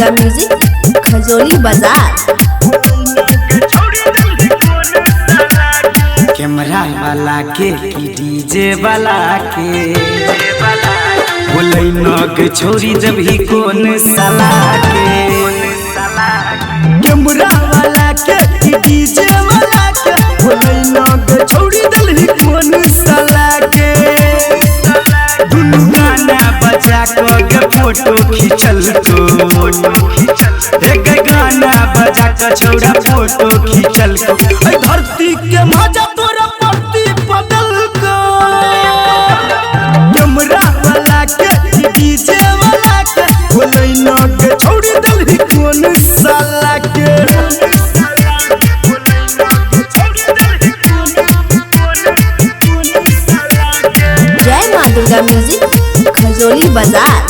Durga music Khajauli बाजार। Camera वाला के की डीजे वाला के बोलै न के छोरी जब ही कौन साला के। कैमरा वाला के की डीजे वाला के बोलै न के छोरी दलही कौन साला के। दुनू गाना बजा के फोटो खींचल को, एक गाना बजा के छौड़ा फोटो खींचल को। ऐ धरती के मजा तोरा परती बदल को। कैमरा वाला के डीजे वाला के बोलै न के छोरी दलही कौन साला के। जय माँ दुर्गा म्यूजिक खजोली बाजार।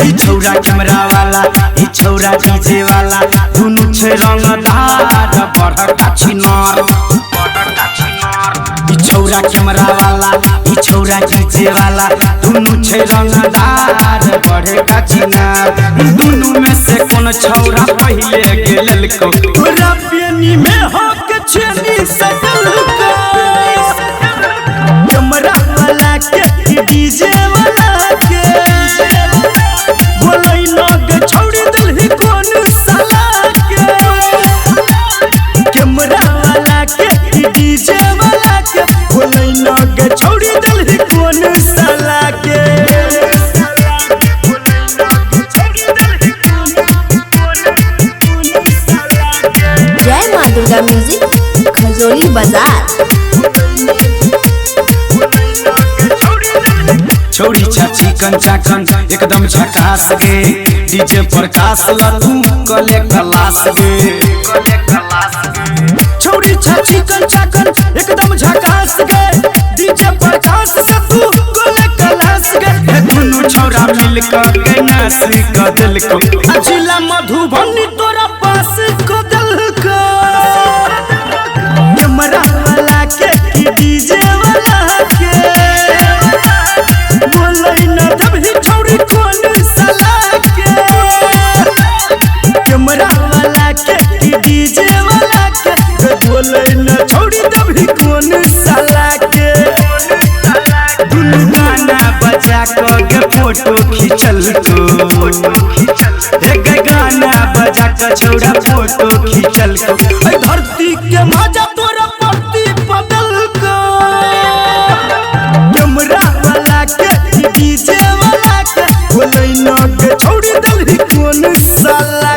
ई छौरा कैमरा वाला ई छौरा डीजे वाला दुनू छै रंगदार बड़का छिनार। ई छौरा कैमरा वाला ई छौरा डीजे वाला दुनू छै रंगदार बड़का छिनार। दुनू में से कोन छौरा पहिले गेलको तोरा पेनी में हक छेनी सकल को। कैमरा वाला के डीजे वाला के बोलै न के छोड़ी दलही कौन साला के। कैमरा वाला के डीजे वाला के बोलै न के छोड़ी दलही कौन साला के। जय माँ दुर्गा म्यूजिक खजोली बाजार। छौरी छाची कंचाकन एकदम झकास गे, डीजे पर कास लतू कले कलास गे। छौरी छाची कंचाकन एकदम झकास गे, डीजे पर कास लतू कले कलास गे। हे दुनू छौरा मिल के नाच क देलको, जिला मधुबनी तोरा पास को देलको। कैमरा वाला के डीजे वाला के बोलै न देबही छौरी कौन साला के। कैमरा वाला के डीजे वाला के बोलै न छौरी देबही कौन साला के। दुनू गाना बजा के फोटो खींचल को, एक गाना बजा के छौरा फोटो खींचल को। ऐ धरती के मजा तोरा परती बदल को। कैमरा वाला के डीजे वाला के बोलै न के छोड़ी दलही कौन साला।